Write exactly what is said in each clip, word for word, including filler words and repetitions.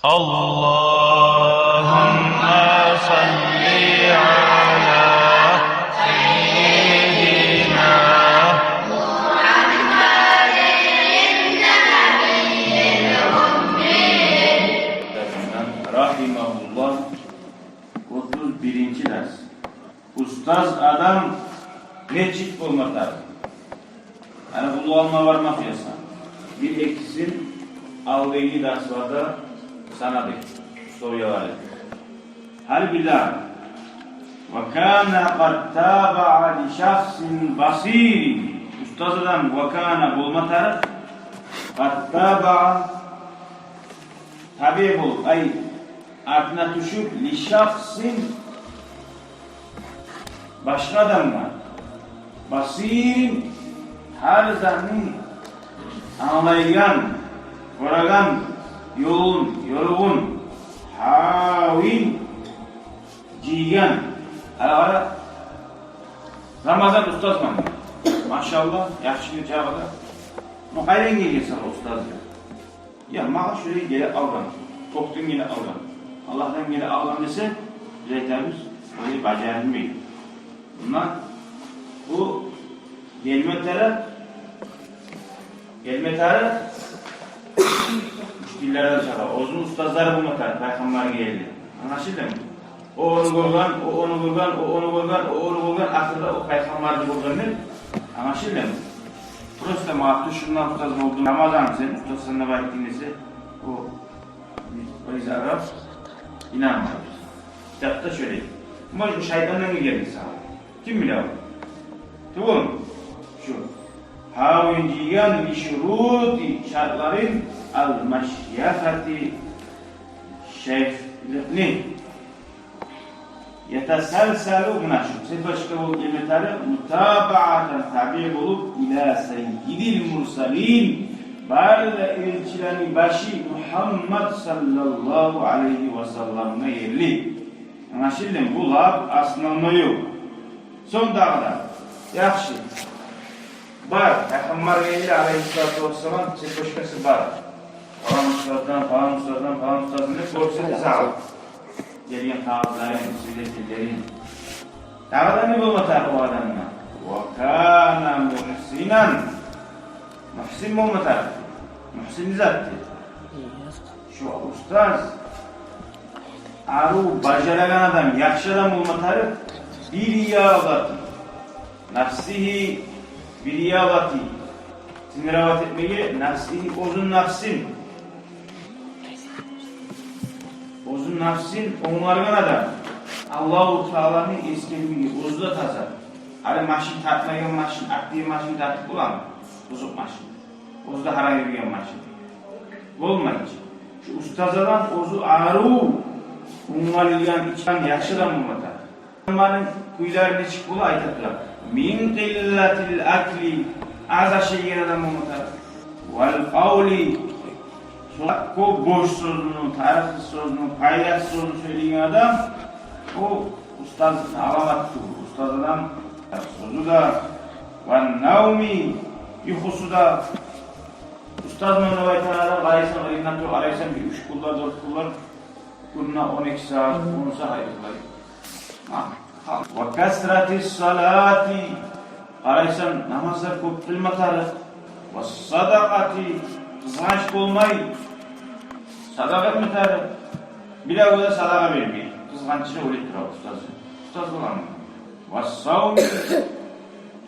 اللهم صل على سيدنا محمد النبي الأمي. رحمه الله. Отуз биринчи дарс. Устаз адам нечик болма тарыкъ? Яни бу уллу алма бармакъ яса. Бир экисин алдагъы дарсларда санадыкъ, условиялары. Гьали бир дагъы. Ва кана къад табаъа ли шахсин басирин. Устаз адам ва кана болма тарыкъ. Къад табаъа, табиъ болуп, ай, артына тюшюп, ли шахсин, башгъа адамгъа, басирин, гьар затны англайгъан, гёреген, ёлун, ёругъун, гьавин, жыйгъан. Гьали къара, Рамазан устазман. Машаллагь, яхшы гече къада. Ну, къайдан гелген сагъа устазлыкъ? Я, магъа шулай геле къалгъан, кёкден геле къалгъан, Аллагьдан геле къалгъан десе, биз айтабыз, олай бажарылмай. Амма бу гелме тарыкъ, гелме тарыкъ муштиллерден чыгъа. Оьзюню устазлары болма тарыкъ, пайхаммар гелди. Англашылдымы? О ону гёрген, о ону гёрген, о ону гёрген, о ону гёрген, ахырда о пайхаммарны гёргенлер. Англашылдымы? Просто магъа тюшюнде устаз болдум, Рамазан, сен устазсан деп айтдынг десе, о, о изагъа инанмайбыз. Китапда шолай. Может, шайтандан гелген сагъа. Ким биле о? Тюгюлмю? Шу. Гьавин жыйгъан ли шурути, шартларын, ал машйахати, шайхлыкъны. Ятасалсалу, муна шу цепочка болуп гелме тарыкъ, мутабаатан, табиъ болуп, ила саййидил мурсалин, бары да элчилени башы Мугьаммад саллаллагьу алайгьи ва салламгъа ерли. Англашылдымы? Бу лап основной. Сонг дагъы да. Яхшы. Бар, пайхаммар гелди алайгьиссалату вассалам, цепочкасы бар. Палан устаздан, палан устаздан, палан устаздан деп гёрсете сагъа. Гелген къагъызларын, свидетельлерин. Дагъы да не болма тарыкъ о адамда? Ва кана мухсинан. Мухсин болма тарыкъ. Мухсин не затдыр? Шу устаз, арив бажарагъан адам, яхшы адам болма тарыкъ. Бир риялати нафсигьи, бир риялати, тренировать этмеге нафсигьи, оьзюн нафсин. Оьзюн нафсин онгаргъан адам. Аллагьу Тааланы эсгермеге, оьзю де таза. Гьали машин тартмайгъан машин, артдагъы машин тартып боламы? Бузукъ машин. Оьзю де гьарам юрюген машин. Болмай чы. Шу устаз адам оьзю арив онгарылгъан, ичген яхшы адам болма тарыкъ. Адамланы кюйлери нечик бола, айта тура. Мин къиллатил акли, аз ашайгъан адам болма тарыкъ. Вал къавли, шо кёп бош сёзню, тарыкъсыз сёзню, пайдасыз сёзню сёйлейген адам, о устазлыкъны аламаты тюгюл. Устаз адам сёзю де, ван навми, юхусу да. Устазман деп айтагъан адам, къарайсан, рынокда къарайсан, бир уьч гюнлер, дёрт гюнлер, гюнде он эки сагьат, он сагьат юхлай. Гьа, гьа. Ва касратис салати, къарайсан, намазлар кёп къылма тарыкъ. Ва садакъати, къызгъанч болмай садакъа этме тарыкъ. Бирев де садакъа бермей, къызгъанчы, оьле тура устазы. Устаз боламы? Ва савми,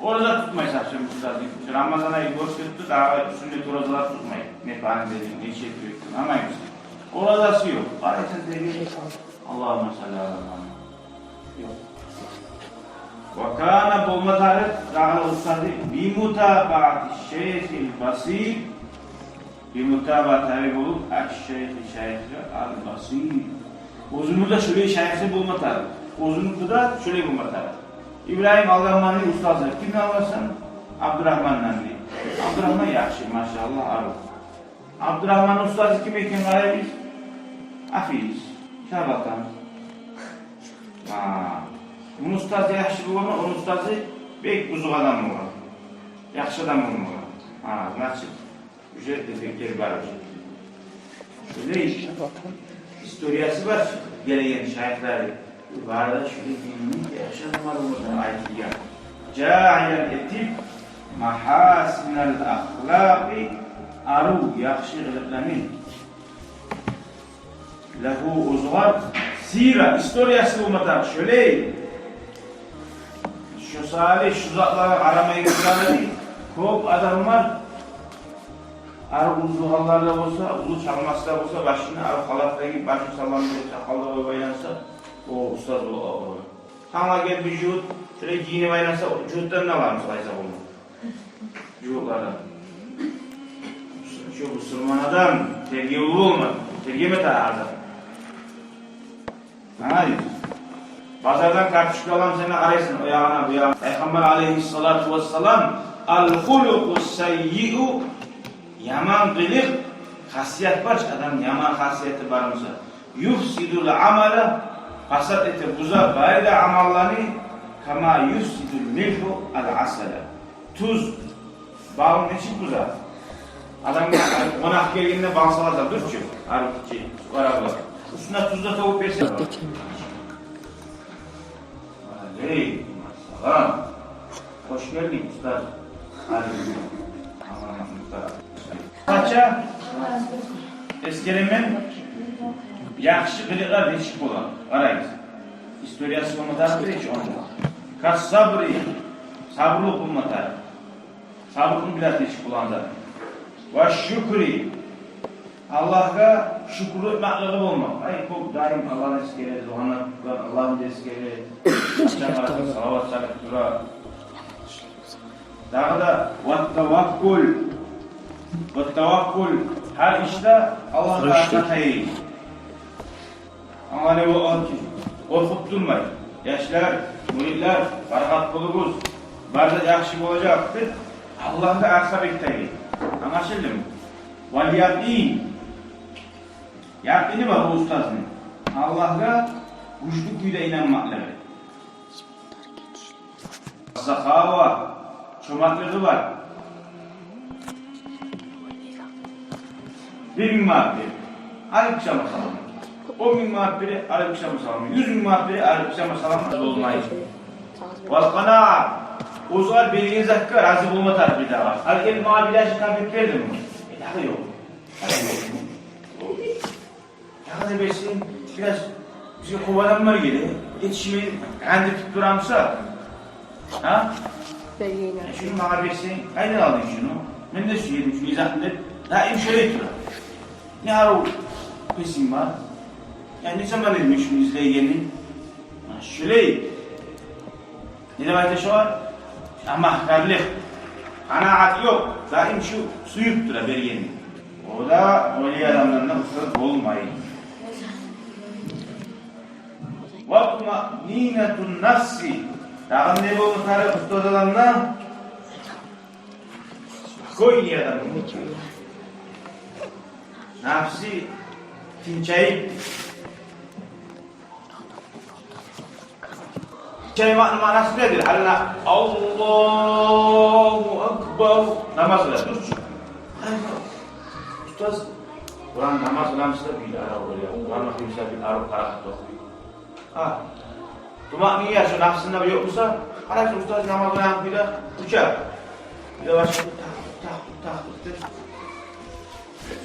ораза тутмай совсем устазы. Рамазан айы борч этди, дагъы сюннет оразалар тутмай. Не панин берди, не чек берди, англаймысыз? Оразасы ёкъ. Къарайсан, деги, Аллагьумма салли ала Мугьаммад. Ёкъ. Ва кана, болма тарыкъ, дагъы устазы, би мутабаати шайхил басир, би мутабаати, табиъ болуп, аш-шайхи, шайхгъа, ал-басир. Оьзюню де шолай шайхы болма тарыкъ. Оьзюню де шолай болма тарыкъ. Ибрагьим алгъанман дей устазны. Кимден алгъансан? Абдурагьмандан дей. Абдурагьман яхшы, машаллагь, арив. Абдурагьманны устазы ким экен, къарайбыз. Афиз, шарбатан. Гьа. Муну устазы яхшы болгъан, ону устазы бек бузукъ адам болгъан. Яхшы адам болмагъан. Гьа, значит, уже дефектлер бар уже. Шулай историясы бар гелеген шайыхлары. Бары да шулай динни яхшы адамлар булан айтылгъан. Жагьилан этип, махасинал ахлакъи, арив, яхшы къылыкъланы. Лагьу, оьзюгъар, сира, историясы болма тарыкъ, шолай. Шо саялы, шу затлагъа къарамайгъан саялы, кёп адамлар, ары уллу гьалларда болса, уллу чалмасда болса, башына ары халат да гийип, башын саллам берип, сакъаллар да байланса, о устаз бола, о бола. Тангала гелип бир жугьут, шолай гийинип айланса, жугьутдан да аламыз, къайса болма. Жугьутлардан. Шу бусурман адам тергевлю болма, тергеме тарыкъ адам. Англайсыз? Базардан картошка аламсан, сен къарайсан, о ягъына, бу ягъына. Пайхаммар алейгьиссалату вассалам, ал-хулукъу саййиу, яман къылыкъ, хасият бар чы, адамны яман хасияты бар буса, юфсидул амала, пасат эте, буза бары да амалланы, кама юфсидул милгьу ал-асала. Туз балны нечик буза? Адамгъа къонакъ гелгенде бал саласан, дюр чю, арив чы, къара бала. Уьстюне туз да тёгюп берсе. Алейкум ассалам. Хош гелдинг, устаз. Къача эсгеремен, яхшы къылыкълар нечик бола? Къарайбыз. Историясы болма тарыкъ, гьеч онда. Кас-сабри, сабурлукъ болма тарыкъ. Сабурлукъну биле нечик болагъанны. Ва шукри, Аллагьгъа шюкюр этмеклиги болма. Ай, кёп даим Аллагьны эсгере, дугъаны тутгъан, Аллагьны да эсгере, къачан къараса салават салып тура. Дагъы да ва таваккул. Ва таваккул, гьар ишде Аллагьгъа аркъа таяй. Амма не болду? Къоркъуп турмай. Яшлар, мюридлер, парахат болугъуз. Бары да яхшы болажакъ деп, Аллагьгъа аркъа бек таяй. Англашылдымы? Вал якъин. Якъини бар бу устазны. Аллагьгъа гючлю кюйде инанмакълыгъы. Сахава, чомартлыгъы бар. Бир минг манат берип, алып чама салам. Он минг манат берип, алып чама салам. Юз минг манат берип, алып чама салам. Болмай. Вал къанаа, оьзюне берген затгъа рази болма тарыкъ бир дагъы. Ал эл магъа бир яшик тапып бердими? Э, дагъы ёкъ. Дагъы ёкъму? Дагъы да берсенг, бираз бизге кёп адамлар геле, етишмей, гьандыртып турамса, а? Бергенге. Э, шуну магъа берсенг, къайдан алдынг шуну? Мен де сюедим шуну изатны деп, даим шолай тура. Не арив песинг бар? Я не заман эдим шуну излейгенни? Ма шолай. Не деп айта шогъар? Тамагькарлыкъ. Къанаат ёкъ. Даим шу сююп тура бергенни. О да олай адамдан да устаз болмай. Ва тумаънинатун нафси. Дагъы не болма тарыкъ устаз адамда? Спокойный адам. Нафси тынчайып. Тынчаймакъны маънасы недир? Гьали на-, Аллагьу акбар. Намаз къыла, дюр чю. Ай, устаз, Къуран намаз къыламыса да бир арив къыла. Къуран охуймуса бир арив къарап охуй. А. Тумаънина, шу нафсында ёкъ буса, къарайсан, устаз намаз къылагъан кюйде уча. Бир де башы тах, тах, тах деп.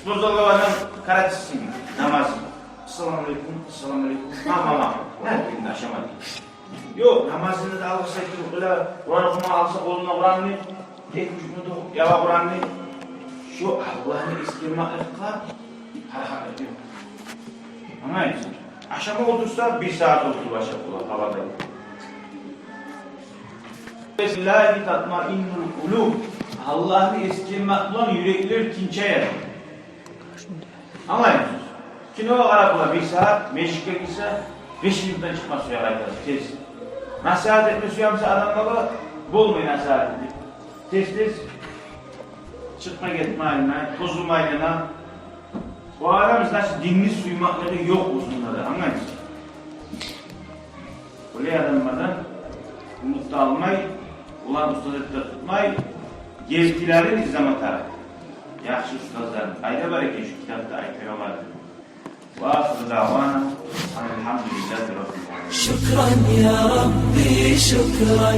Спортзалгъа баргъан каратисин намаз. Ассаламу алейкум, ассаламу алейкум. Ма, ма, ма. Не этдинг, ашамадынг? Ёкъ, намазны да алгъасайтып къыла, Къуран охума алса къолуна Къуранны, эки-уьч минут охуп, яба Къуранны. Шу Аллагьны эсгермекликге парахатлыкъ ёкъ. Англаймысыз? Ашама олтурса, бир сагьат олтуруп ашап бола, хабарда. Бисмиллагьи татмаиннул къулуб. Аллагьны эсгермек булан юреклер тынчая. Англаймысыз? Киногъа къарап бола бир сагьат, межитге гирсе, беш минутдан чыкъма сюе, къайтар тез. Насигьат этме сюемсе адамлагъа, болмай насигьат этме. Тез-тез чыкъма, гетме айлана, тозулма айлана. О адам, значит, динни сюймеклиги ёкъ оьзюнде де, англаймысыз? Олай адамлардан умут да алмай, оланы устаз этип де тутмай, гертилерин излеме тарыкъ. Яхшы устазлар къайда бар экен, шу китапда айтып бере алар. وآخر دعوانا أن الحمد لله رب العالمين. شكرا يا ربي، شكرا.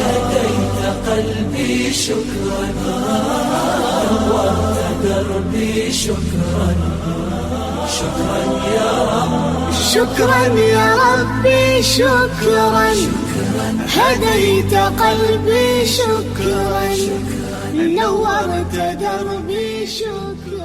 هديت قلبي، شكرا. نورت دربي، شكرا. شكرا يا رب. شكرا يا ربي، شكرا. هديت قلبي، شكرا. نورت دربي، شكرا.